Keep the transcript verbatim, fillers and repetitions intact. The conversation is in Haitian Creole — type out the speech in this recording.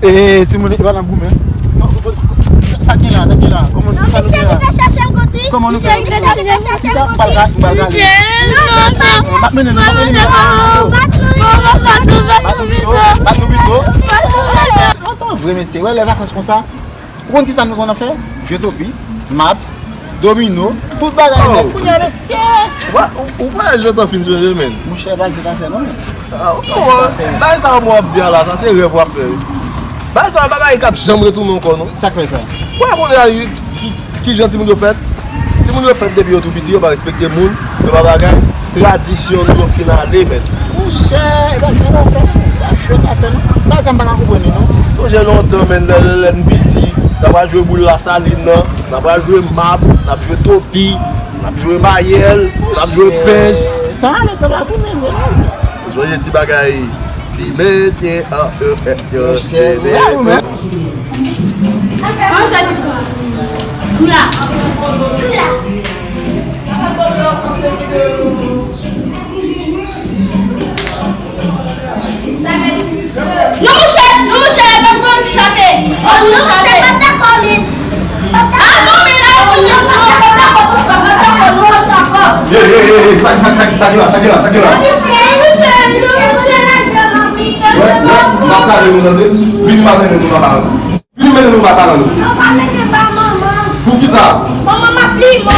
E, e, timoun, e pa nan goumen. Sa k gen la, sa k gen la? Kòman nou, sa nou gen la? Kòman nou fè? Kisa? M pral ka, m pral ka. M ap mennen nou, m ap mennen nou. Bat nou pito, bat nou pito. Antan vre, mesye, wè lè vakans konsa. Ou konn kisa nou konn ap fè? Jwe topi, mab, domino, tout bagay nèt. Kounye a, mesye. Ou pa, ou, ou pa jwe tan fin sonje, menn. Monchè, pa jwe afè non. Ah, ou pa wè, bagay sa w ap di a la, sa se rèv w ap fè wi. Bagay sa pa bagay k ap janm retounen ankò non. Sa k fè sa? Ou pa konnen a, ki, ki jan timoun yo fèt? Timoun yo fèt depi yo tou piti, yo pa respekte moun, yo pa bagay. Tradisyon nou yo fin ale, menn. Monchè, e pa jwe afè non. E pa jwe afè non. Bagay sa m pa ka konprann li non. Sonje lontan, menn, lè, lè, lè n piti, n ap al jwe boul Lasalin nan, n ap al jwe mab, n ap jwe topi, n ap jwe mayèl, n ap jwe pens. Tan ale, tan pa tounen vre, non. Sonje ti bagay, ti mesye, a, e, e, yo, chede. Non, monchè, non, monchè, pa pran chape. Oh, non, monchè, pa dakò, men. Ah, non, men la, non, non, pa dakò, pa dakò, non, pa dakò. Ye, ye, ye, ye, sa, sa, sa, sa ki la, sa ki la, sa ki la? Monchè, monchè, monchè. Wè, wè, m ap kale nou tande. Vini m ap mennen nou papa. Vin mennen nou bay paran nou. Non, pa mennen bay manman. Poukisa? Manman m ap li mò.